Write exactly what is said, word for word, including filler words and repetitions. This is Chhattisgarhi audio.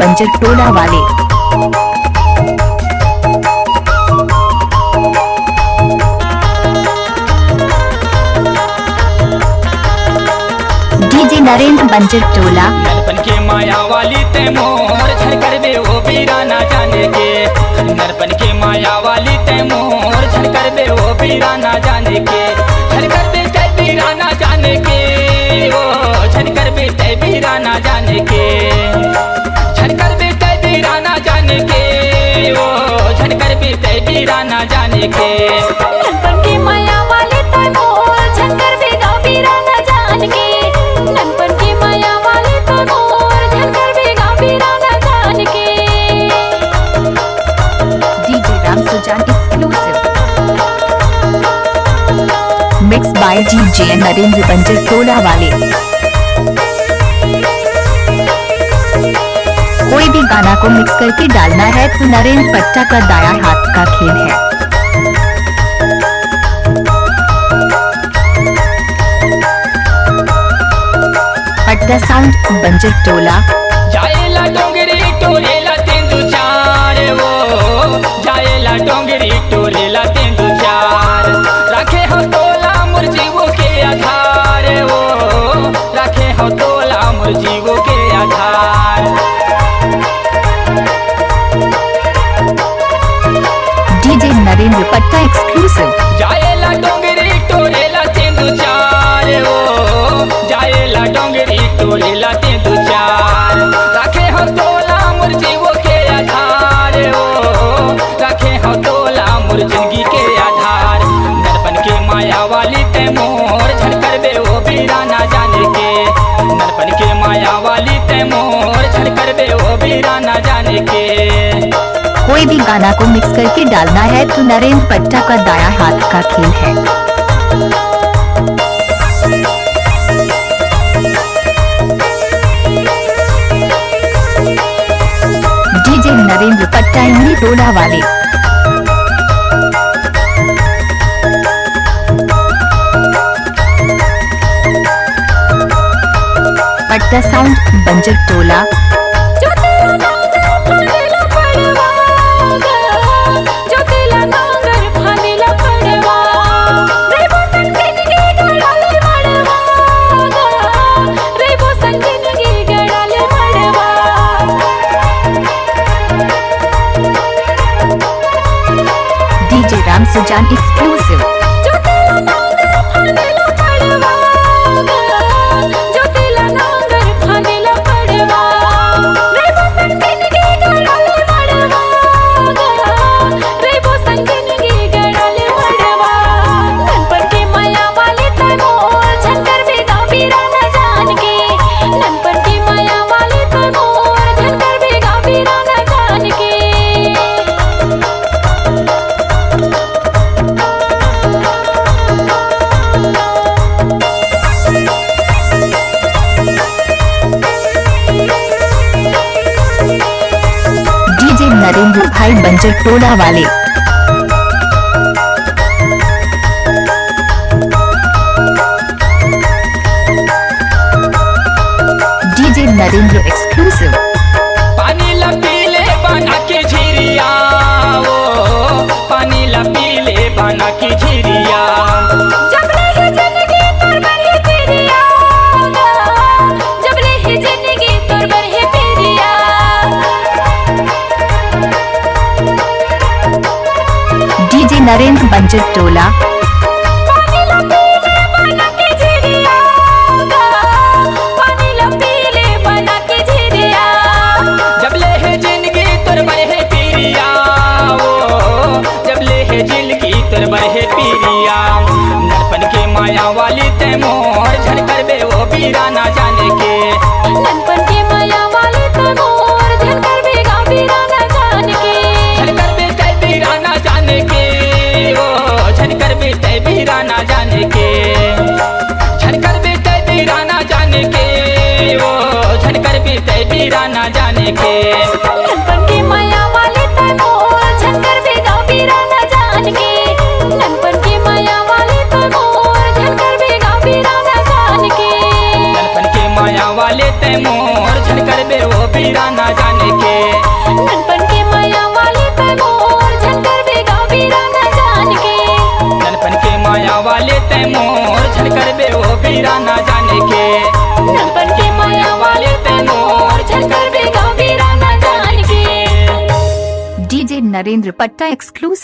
बंजर टोला वाले। डीजे नरेंद्र बंजर टोला। नरपन के माया वाली तै मोर, झन करबे ओ बीरा ना जाने के। नरपन के माया वाली तै मोर, झन करबे ओ बीरा ना जाने के। झन करबे तै बीरा ना जाने के, ओ झन करबे तै बीरा ना जाने के। झन करबे तै बीरा ना जाने के, ओ झन करबे तै बीरा ना जाने के। ननपन के माया वाले तै मोर, झन करबे गा बीरा ना जान के। ननपन के माया वाले तै मोर, झन करबे गा बीरा ना जान के। DJ Ram Sujan exclusive। Mix by DJ Narendra Banjar Tola वाले। कोई भी गाना को mix करके डालना है तो नरेंद्र पट्टा का दाया हाथ का खेल है। पट्टा साउंड बंजर टोला। जाएला डोंगरी टोरेला तेंदू चार वो, जाएला डोंगरी टोरेला तेंदू चार। राखे हो तोला मोर जीवो के आधार वो, राखे हो तोला मोर जीवो के आधार। डीजे नरेंद्र पट्टा exclusive। जाएला डोंगरी टोरेला तेंदू चार ओ, जाएला डोंगरी टोरेला तेंदू चार। राखे हो तोला मोर जीवो के आधार ओ, राखे हो तोला मोर जिंदगी के आधार। नरपन के माया वाली तै मोर, झन करबे ओ बीरा ना जाने के। नरपन के माया वाली तै मोर, झन करबे ओ बीरा ना जाने के। कोई भी गाना को mix करके डालना है तो नरेंद्र पट्टा का दाया हाथ का खेल है। डीजे नरेंद्र पट्टा इमली टोला वाले। पट्टा sound Banjar Tola. DJ Ram Sujan exclusive। DJ Narendra भाई बंजर टोला वाले। DJ Narendra exclusive। पानी ला पी ले बना के झिरिया ओ, पानी ला पी ले बना के झिरिया। जब ले हे जिंदगी तोर बर हे पिरिया, जब ले हे जिंदगी तोर बर हे पिरिया। डीजे नरेंद्र बंजर टोला। पानी ला पी ले बना के झिरिया, पानी ला पी ले बना के झिरिया। जब ले हे जिंदगी तोर बर हे पिरिया ओ, जब ले हे जिंदगी तोर बर हे पिरिया। ननपन के माया वाली तै मोर, झन करबे ओ बीरा ना जाने के। ननपन के माया वाली तै मोर, झन करबे गा बीरा ना जाने के। झन करबे तै बीरा ना जाने के, ओ झन करबे तै बीरा ना जाने के। झन करबे तै बीरा ना जाने के, ओ झन करबे तै बीरा ना जाने के। ननपन के माया वाली तै मोर, झन करबे गा बीरा ना जान के। ननपन के माया वाली तै मोर, झन करबे गा बीरा ना जान के। ननपन के माया वाले तै मोर, झन करबे ओ पीरा ना जाने के। ननपन के माया वाले तैं मोर, झन करबे गा पीरा ना जान के। ननपन के माया वाले तैं मोर, झन करबे ओ पीरा ना जाने के। ननपन के माया वाले तैं मोर, झन करबे गा पीरा ना जान के। DJ Narendra Patta exclusive.